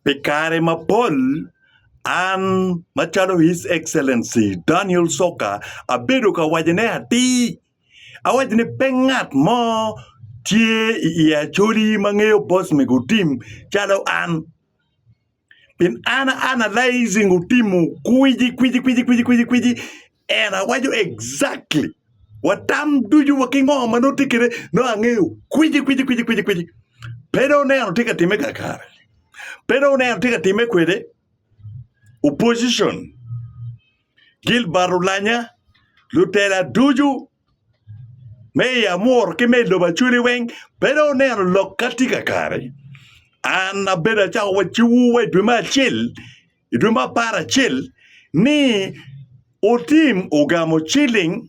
Pi kare mapol, an macalo His Excellency Daniel Soka abedo ka wacone atir, awaco ni pe ngat mo tye i i Acholi ma ngeyo Bosmic Otim calo an. Pien an a analyzing Otim kwiji kwiji kwiji kwiji kwiji kwiji en awaco exactly wa tam ducu wa ki ngo ma nongo tye kwede nongo angeyo kwiji kwiji kwiji kwiji kwiji pe dong oneno tye ka timme kakare pe dong oneno tye ka timme kwede opposition Gilbert Olanya lutela ducu me i Amur ki me i lobo Acholi weng pe dong oneno lok ka tye kakare an abedo acako wacciwu wa i dwe me acel I dwe me aparacel ni Otim ogamo ciling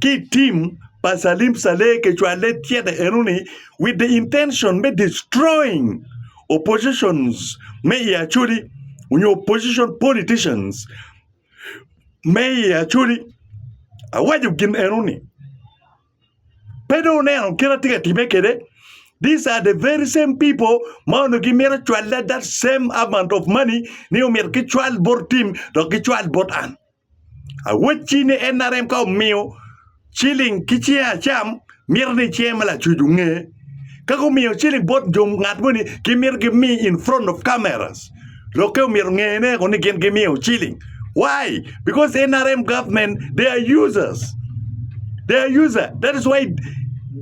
ki i tim pa Salim Saleh kicwale tyene enoni with the intention me destroying oppositions me i Acholi onyo opposition politicians me i Acholi. Awaco gin enoni. Pe dong wuneno kit ma atye ka timme kwede? These are the very same people ma onongo gimito cwalle that same amount of money ni omyero gicwal bot tim dok gicwal bot an. Awacci ni NRM ka omiyo ciling ki cinge acam mito ni cinge ma lacuc onge. Ka gumiyo ciling bot jo ngat moni gimito gimi in front of cameras. Lokke omyero ongene ni gin gimiyo ciling. Why? Because NRM government they are users. They are user. That is why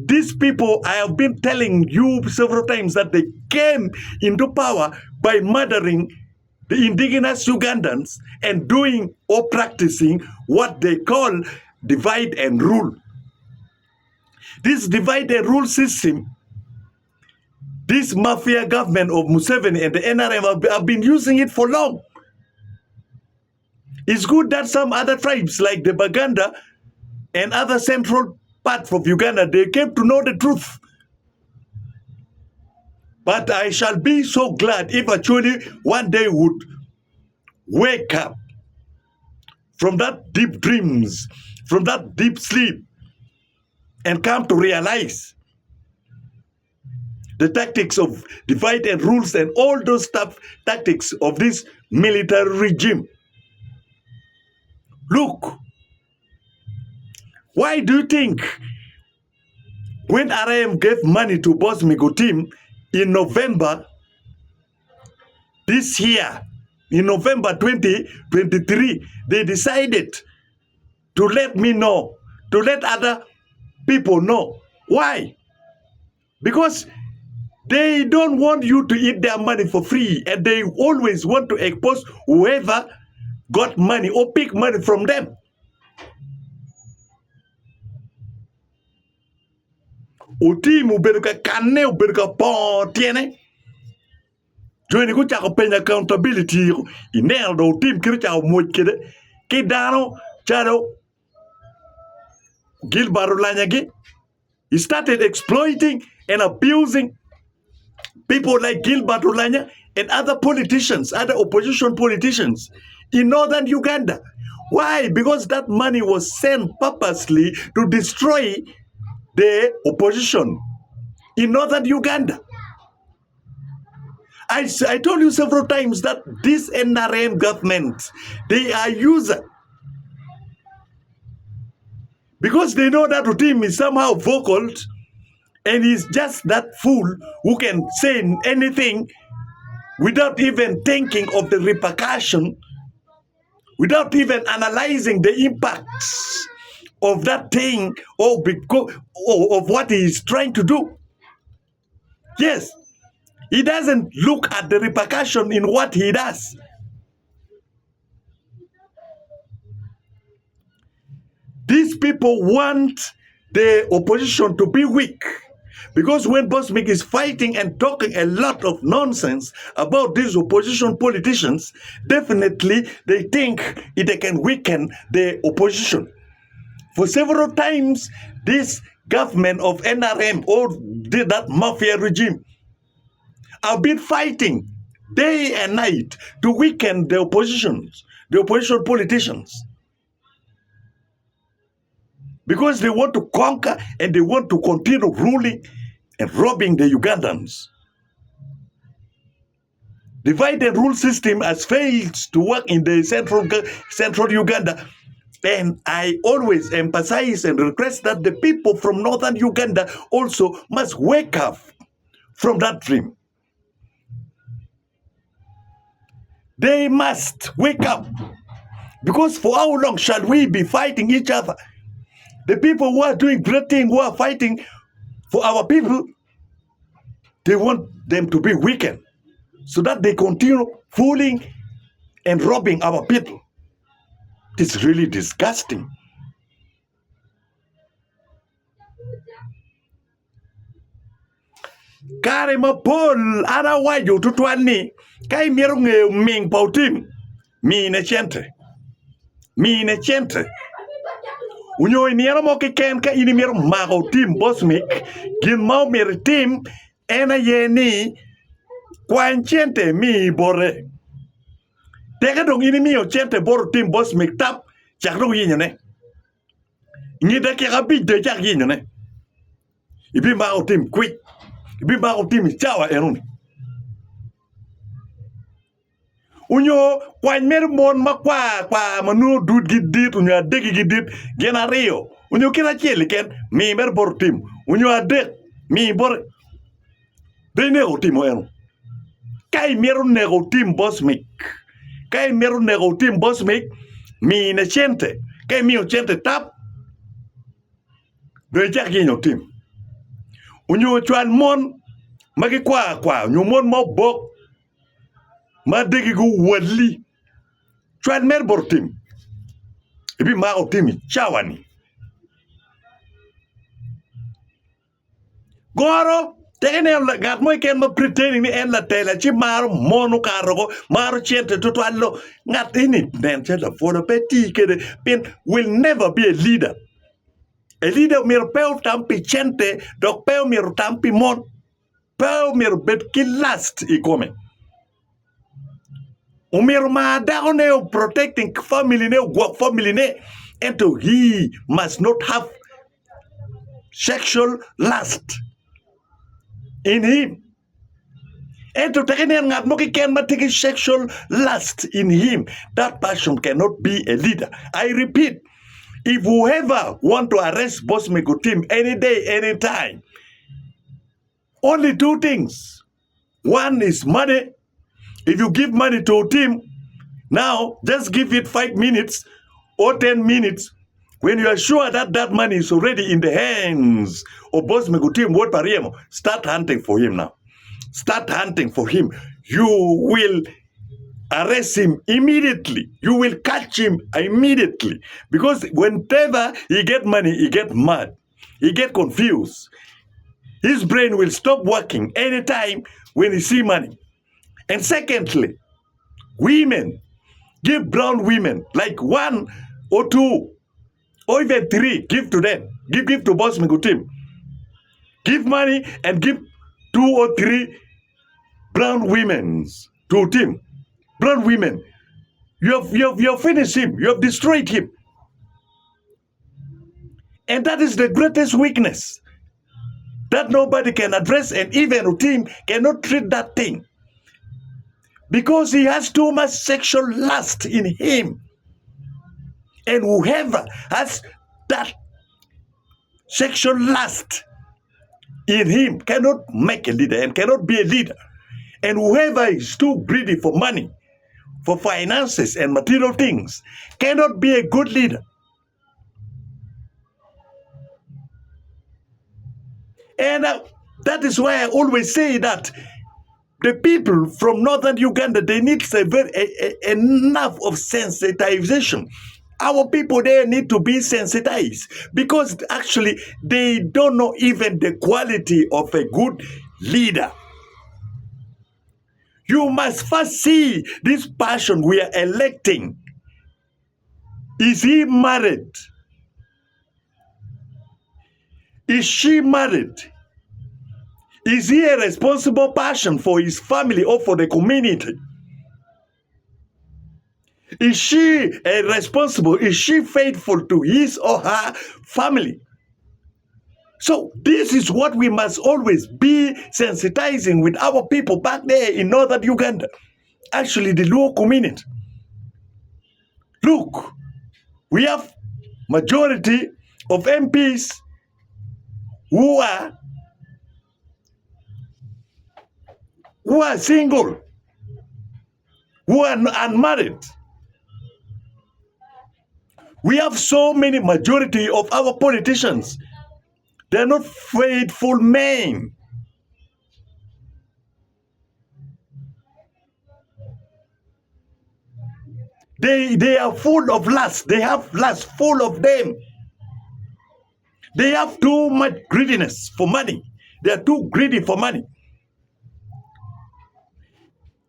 these people I have been telling you several times that they came into power by murdering the indigenous Ugandans and doing or practicing what they call divide and rule. This divide and rule system This mafia government of Museveni and the NRM have, have been using it for long. It's good that some other tribes like the Baganda and other central parts of Uganda, they came to know the truth. But I shall be so glad if actually one day would wake up from that deep dreams, from that deep sleep, and come to realize the tactics of divide and rules and all those stuff tactics of this military regime. Look, why do you think when RM gave money to Boss Otim in November this year, in November 2023, they decided to let me know, to let other people know. Why? Because they don't want you to eat their money for free and they always want to expose whoever got money or pick money from them. Otim obedo ka kanne, obedo ka pongo tyene. Jo-ni gucako penyo accountability ineno dong otim kit ocako mwoc kwede ki dano calo Gilbert Olanyagi he started exploiting and abusing people like Gilbert Olanya and other politicians, other opposition politicians in northern Uganda. Why? Because that money was sent purposely to destroy the opposition in northern Uganda. I, I told you several times that this NRM government, they are user. Because they know that Otim is somehow vocal and he's just that fool who can say anything without even thinking of the repercussion, without even analyzing the impacts of that thing or, because, or of what he is trying to do. Yes, he doesn't look at the repercussion in what he does. These people want the opposition to be weak. Because when Bosmic is fighting and talking a lot of nonsense about these opposition politicians, definitely they think they can weaken the opposition. For several times, this government of NRM or that mafia regime have been fighting day and night to weaken the oppositions, the opposition politicians. Because they want to conquer and they want to continue ruling and robbing the Ugandans. Divide and rule system has failed to work in the central, central Uganda. And I always emphasize and request that the people from northern Uganda also must wake up from that dream. They must wake up. Because for how long shall we be fighting each other? The people who are doing great things, who are fighting for our people, they want them to be weakened so that they continue fooling and robbing our people. It's really disgusting. Kare mapol an awaco tutwal ni ka imito ngeyo ming pa otim, mine cente. Mine cente. Onyo i nino mo keken ka in imito mako otim bosmic, gin ma omyero itim en aye ni kwany cente imi bote. Teke dong in imiyo cente bot otim bosmic tap, cak dong yenyone. I nge dakika abic dong icak yenyone. Ibimako otim kwic, ibimako otim i cawa enoni. Onyo kwany mere mon makwar kwar ma nongo dudgi dit onyo adegigi dit gin aryo onyo kit acel keken mi mere bot otim onyo adek mi bote pe ineko otimo eno. Ka imito neko otim bosmic ka imito neko otim bosmic mine cente ka imiyo cente tap Dong icak yenyo tim, onyo cwal mon ma gikwar akwar nyo mon ma obok ma adegi guwalli, cwal mere bot otim, ibimako otim i cawa-ni. Goro tek ineno ngat mo keken ma pretending ni en latela ci maro mon okato woko, maro cente tutwal dong ngat eni nen calo lapwola pe ti kwede pien will never be a leader. A leader myero pe otam pi cente dok pe myero otam pi mon, pe myero obed ki lust i kome. Omyero omar dakone, o protecting family ne, ogwok family ne ento he must not have sexual lust in him. Ento tek ineno ngat mo keken ma tye ki sexual lust in him, that person cannot be a leader. I repeat, if whoever want to arrest Bosmic Otim any day, any time, only two things. One is money. If you give money to Otim, now just give it 5 minutes or 10 minutes. When you are sure that that money is already in the hands of Bosmic Otim Wod Pariemo, start hunting for him now. Start hunting for him. You will arrest him immediately. You will catch him immediately. Because whenever he get money, he get mad. He get confused. His brain will stop working anytime when he see money. And secondly, women, give brown women like one or two or even three, give to them. Give give to Boss Migutim. Give money and give two or three brown women to team. Brown women. You have, you have, you have finished him. You have destroyed him. And that is the greatest weakness that nobody can address, and even Otim cannot treat that thing because he has too much sexual lust in him. And whoever has that sexual lust in him cannot make a leader and cannot be a leader. And whoever is too greedy for money, for finances and material things, cannot be a good leader. And uh, that is why I always say that the people from northern Uganda, they need a very, a, a, enough of sensitization. Our people there need to be sensitized because actually they don't know even the quality of a good leader. You must first see this person we are electing. Is he married? Is she married? Is he a responsible person for his family or for the community? Is she a responsible? Is she faithful to his or her family? So this is what we must always be sensitizing with our people back there in northern Uganda. Actually the Luo community. Look, we have majority of MPs who are who are single, who are unmarried. We have so many majority of our politicians. They are not faithful men. They, they are full of lust. They have lust full of them. They have too much greediness for money. They are too greedy for money.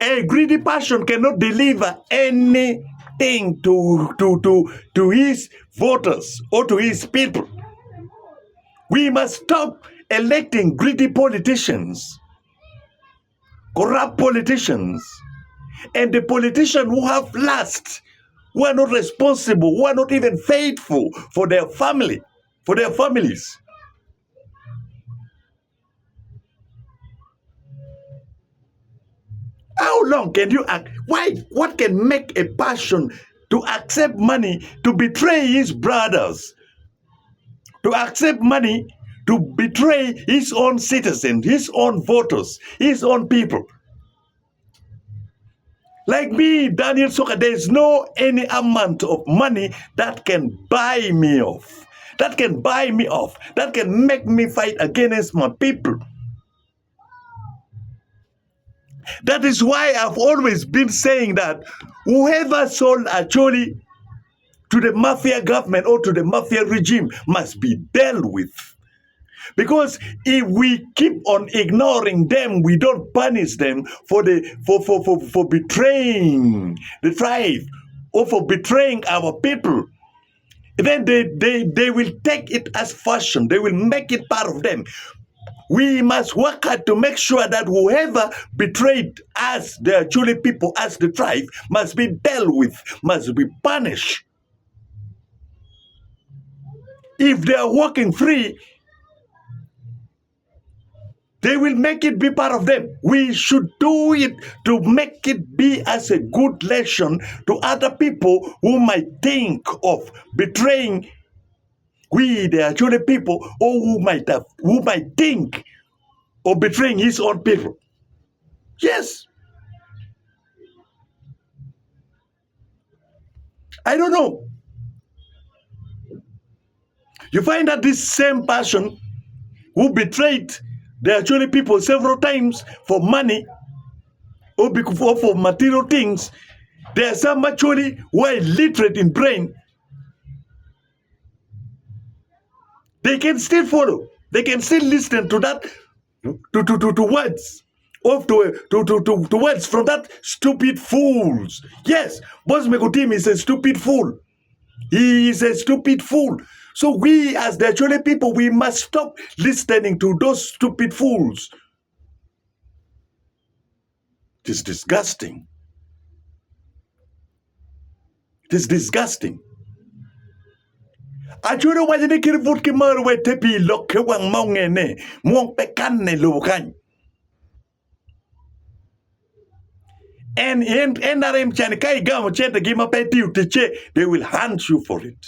A greedy person cannot deliver anything to, to, to, to his voters or to his people. We must stop electing greedy politicians, corrupt politicians, and the politicians who have lust, who are not responsible, who are not even faithful for their family, for their families. How long can you act? Why? What can make a person to accept money to betray his brothers? To accept money to betray his own citizens, his own voters, his own people. Like me, Daniel Soka, there is no any amount of money that can buy me off, that can buy me off, that can make me fight against my people. That is why I've always been saying that whoever sold Acholi to the mafia government or to the mafia regime must be dealt with. Because if we keep on ignoring them, we don't punish them for the for, for, for, for betraying the tribe or for betraying our people. Then they, they, they will take it as fashion. They will make it part of them. We must work hard to make sure that whoever betrayed us, the Acholi people, as the tribe, must be dealt with, must be punished. If they are walking free, they will make it be part of them. We should do it to make it be as a good lesson to other people who might think of betraying we, the Acholi people, or who might have, who might think of betraying his own people. Yes. I don't know. You find that this same person who betrayed the Acholi people several times for money or, or for material things, there are some actually who are illiterate in brain. They can still follow. They can still listen to that to, to, to, to words of to, to, to, to, to words from that stupid fools. Yes, Boss Mekutim is a stupid fool. He is a stupid fool. So we as the Acholi people, we must stop listening to those stupid fools. It is disgusting. It is disgusting. Acholi waco ni kit but ki malo wa ite pii lok ki wang ma ongene mwong pe kanne i lobo kany. En en NRM cani ka igamo centegi ma pe itiyo ticce they will hunt you for it.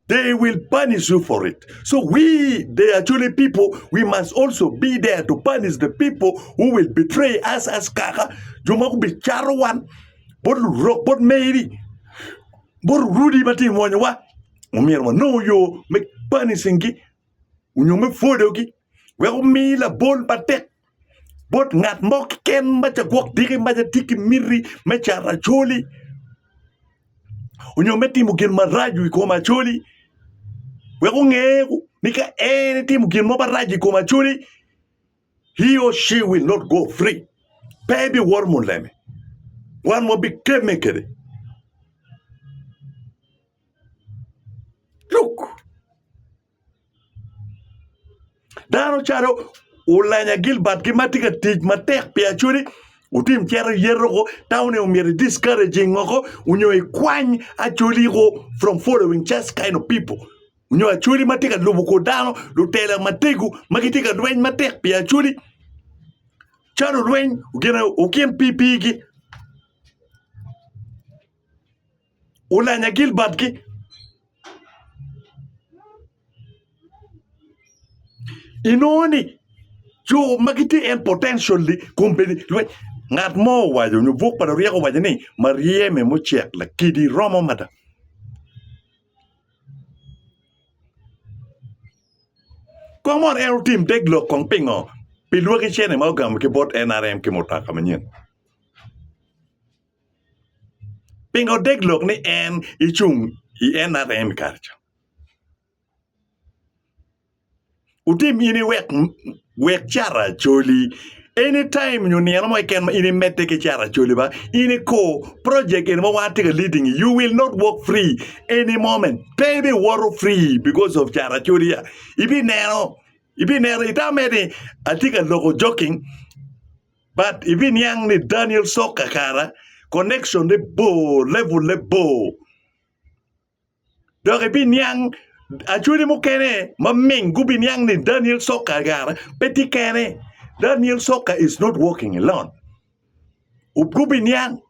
They will punish you for it. So we, the Acholi people, we must also be there to punish the people who will betray us as kaka. Jo ma gubicato wan bot lurok, bot meri, bot rudi ma tye mwonyowa. Omyero wanong yo me punishing gi onyo me pwodogi wek omi labol matek bot ngat mo keken ma ca gwok diki ma ca tye ki miti me cato Acholi. onyo me timo gin maraco i kom Acholi wek onge ni ka en etimo gin mo marac i kom Acholi he or she will not go free pe ebiwoto muleme wan wabikemme kwede. Look! Dano calo Olanya Gilbert ki ma tye ka tic matek pi Acholi otim cito yeto ko taone omyero i discouraging oko onyo ikwany Acholi ko from following such kind of people onyo Acholi ma tye ka lubo kor dano lutela matego ma gitye ka lweny matek pi Acholi. Calo lweny gine okin pipigi, olanya Gilbert-gi. Inongo ni jo ma gitye en potentially kombeddi lweny ngat mo owaco nyo buk pa luryeko owaco ni ma ryeme mucek lakidi romo mada. Kong mono en otim deg lok kong pingo pi lwaki cene ma ogamo ki bot NRM ki mutoka manyen. Pingo deg lok ni en icung i NRM i kare ca? Wutim in iwek wek cat acholi any time nyo nino mo keken ma in imedde ki cat acholi ba in ikor project eni ma wan atye ka leading you will not walk free any moment pe ibiwoto free because of cat acholi ya ibineno ibineno itamo mere ni atye ka loko joking but ibiniang ni Daniel Soka kara connection ne bor level ne bor. Dok ibiniang acholi mukene ma ming gubiniang ni Daniel Soka gara pe tye kene. Daniel Soka is not working alone. Gubiniang.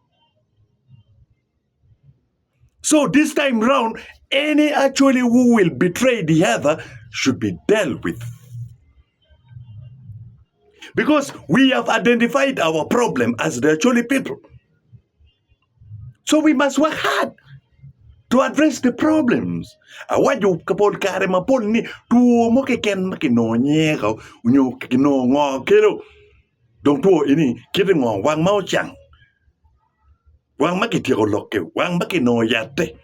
So this time round, any acholi who will betray the other should be dealt with. Because we have identified our problem as the Acholi people. So we must work hard to address the problems. Awaco ka pol kare mapol ni two mo keken ma kinongo nyeko nyo kinongo ngo kelo dong two eni kite ngo wang ma ocang wang ma kityeko lokke wang ma kinongo yatte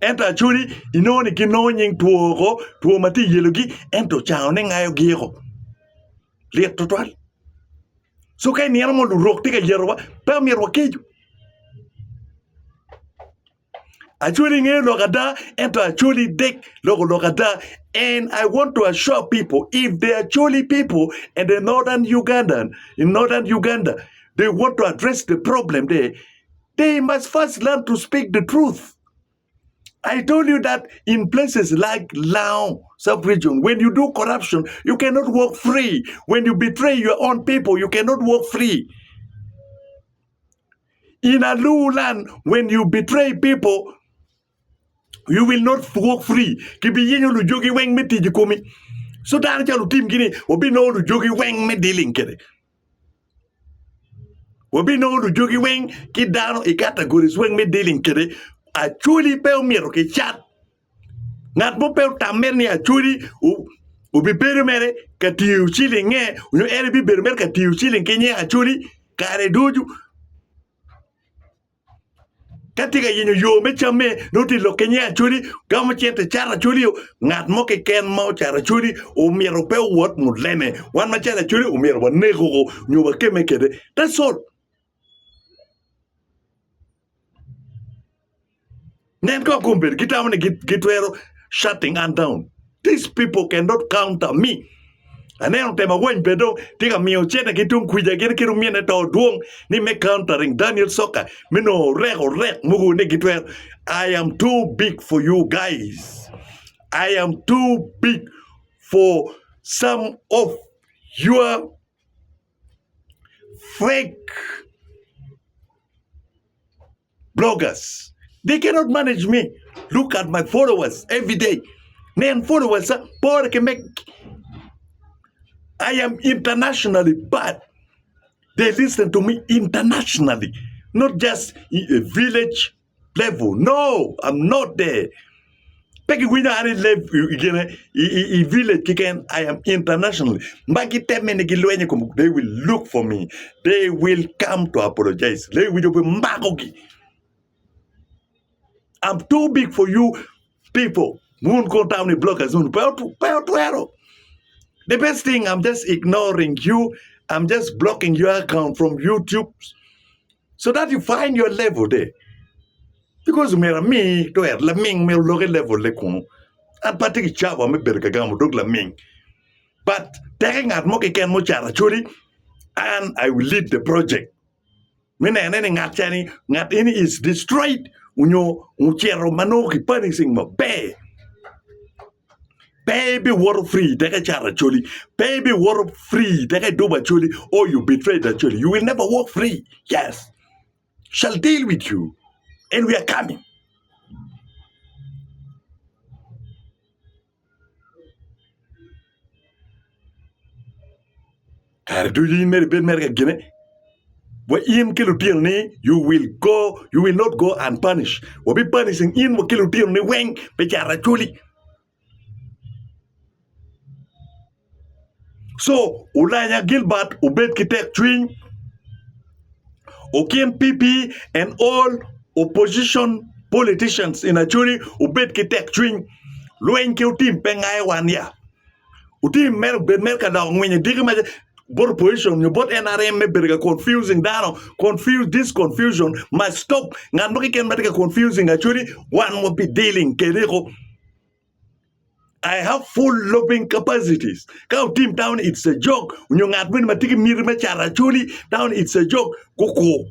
ento acholi inongo ni ginongo nying two oko two ma tye i yelogi ento cango ne ngayo giko. Lit tutwal. So ka inino mo lurok tye ka yetowa, pe omyero wakecu. Acholi ngeyo lok ada, ento Acholi dek loko lok ada. And I want to assure people, if the Acholi people and the northern Ugandan, in northern Uganda, they want to address the problem there, they must first learn to speak the truth. I told you that in places like Lao sub-region, when you do corruption, you cannot walk free. When you betray your own people, you cannot walk free. In Alur land, when you betray people, you will not walk free. Kibiyenyo lujogi weng me tic i komi. So dano calo otim gini, wabinongo lujogi weng me dealing kede. Wabinongo lujogi weng ki dano i categories weng me dealing kwede. Acholi pe omyero kicat. Ngat mo pe otam mere ni Acholi obibedo mere ka tiyo cilinge nyo en ebibedo mere ka tiyo ciling ki nying Acholi kare ducu. Ka tye ka yenyo yo me camme, nongo tye i lok ki nying Acholi, gamo cente cato Acholi. Ngat mo keken ma ocato Acholi omyero pe owot muleme. Wan macalo Acholi omyero waneko woko nyo wakemme kwede. That's all. Nen kong kombeddi gitamo ni gitwero shutting an down. These people cannot counter me. Aneno tem awany bene dong tye ka miyo cente ki tung kwica gin ki omine to dwong ni me countering Daniel Soka me nongo orek orek mogo ni gitwero. I am too big for you guys. I am too big for some of your fake bloggers they cannot manage me look at my followers every day nen followers pore ki me I am internationally bad they listen to me internationally not just i village level no I'm not there pe giwinyo an i village keken I am internationally ma gitemme ni gilwenyo i kom they will look for me they will come to apologize lewic obimakogi I'm too big for you people wun kono wutamo ni bloggers unu pe otwero the best thing I'm just ignoring you I'm just blocking your account from YouTube so that you find your level there Because myero ami twer laming myero olok i level ne kunu. An pe atye ki cawa me bedo ka gamo dog laming. But teke ngat mo keken ma ocato acholi, an I will lead the project me nene ni ngat cani ngat eni is destroyed onyo ocito ma nongo ki punishing maber. Pe ibiwoto free teke icato Acholi, pe ibiwoto free teke idubo Acholi or you betrayed Acholi. You will never walk free. Yes. Shall deal with you and we are coming. Kare ducu in mere ibed mere ka gine wa in ki lutinoni you will go you will not go unpunished wabi punishing in wa ki lutinoni weng pi cato acholi so Olanya Gilbert obed ki tek cwiny Okin PP and all opposition politicians in Acholi obed ki tek cwiny lweny ki otim pe ngayo wan ya. Otim mere obed mere ka doko ngwinyo diki ma bot opposition nyo bot NRM me bedo ka confusing dano confuse this confusion must stop ngat mo keken ma tye ka confusing Acholi wan wa bi dealing kede ko. I have full lobbying capacities. Ka otim town it's a joke nyo ngat moni ma tye ki miti me cato acholi town it's a joke kuku.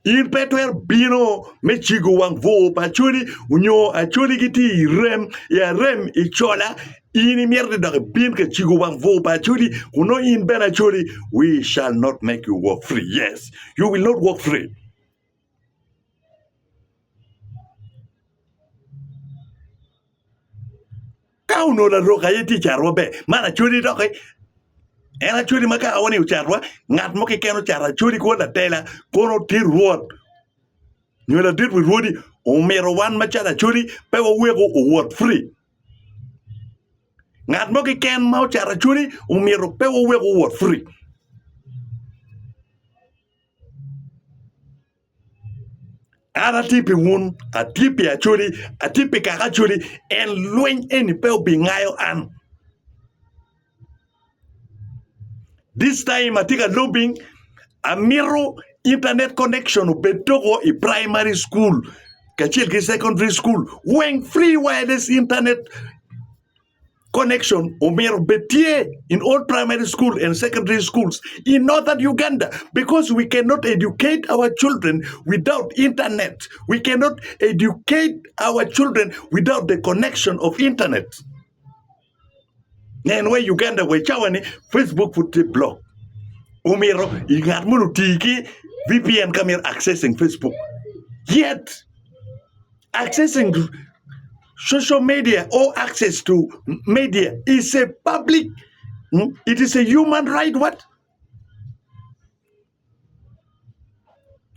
In pe itwero bino me cigo wang bur pa acholi nyo acholi gitye i rem i arem i cola in imito ni dok ibin ka cigo wang bur pa acholi kun nongo in bene acholi we shall not make you walk free yes you will not walk free. Ka onongo larok aye tye ka catowa ber, man acholi doki en acholi ma kakawa ni ocatowa, ngat mo keken ocato acholi kwo latela kono tye rwot nyo ladit wi rwodi omito wan macalo acholi pe waweko owot free. Ngat mo keken ma ocato acholi omito pe waweko owot free. An atye pi wun, atye pi Acholi, atye pi kaka Acholi, en lweny eni pe obingayo an. This time atye ka lobbying, amito internet connection obed toko i primary school kacel ki secondary school weng free wireless internet connection omyero obed tye in all primary school and secondary schools in northern Uganda because we cannot educate our children without internet we cannot educate our children without the connection of internet nen wa i Uganda wa i cawa ni Facebook pud tye block omyero ngat moni oti ki VPN ka mito accessing Facebook yet Accessing social media or access to media is a public, it is a human right what?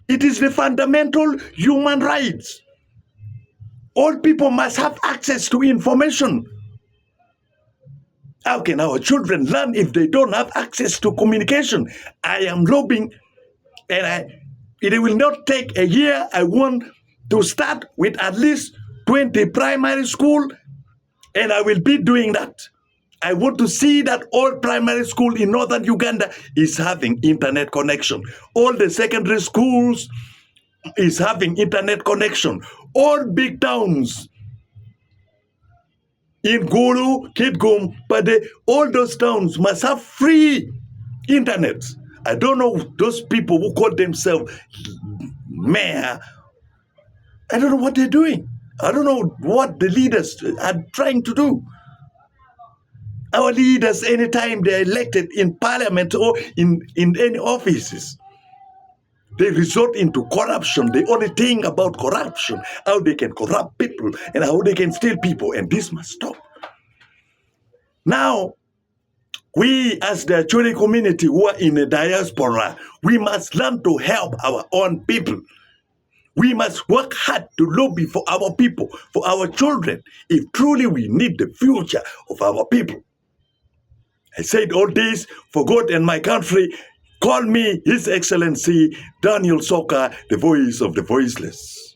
It is the fundamental human rights. All people must have access to information. How can our children learn if they don't have access to communication? I am lobbying and I, it will not take a year. I want to start with at least 20 primary school and I will be doing that. I want to see that all primary school in northern Uganda is having internet connection. All the secondary schools is having internet connection. All big towns In Gulu, Kitgum, Pade, all those towns must have free internet. I don't know those people who call themselves mayor. I don't know what they're doing. I don't know what the leaders are trying to do. Our leaders, anytime they're elected in parliament or in, in any offices, They resort into corruption. They only think about corruption, how they can corrupt people and how they can steal people. And this must stop. Now, we as the Acholi community who are in the diaspora, we must learn to help our own people. We must work hard to lobby for our people, for our children, if truly we need the future of our people. I said all this for God and my country. Call me His Excellency Daniel Soka, the voice of the voiceless.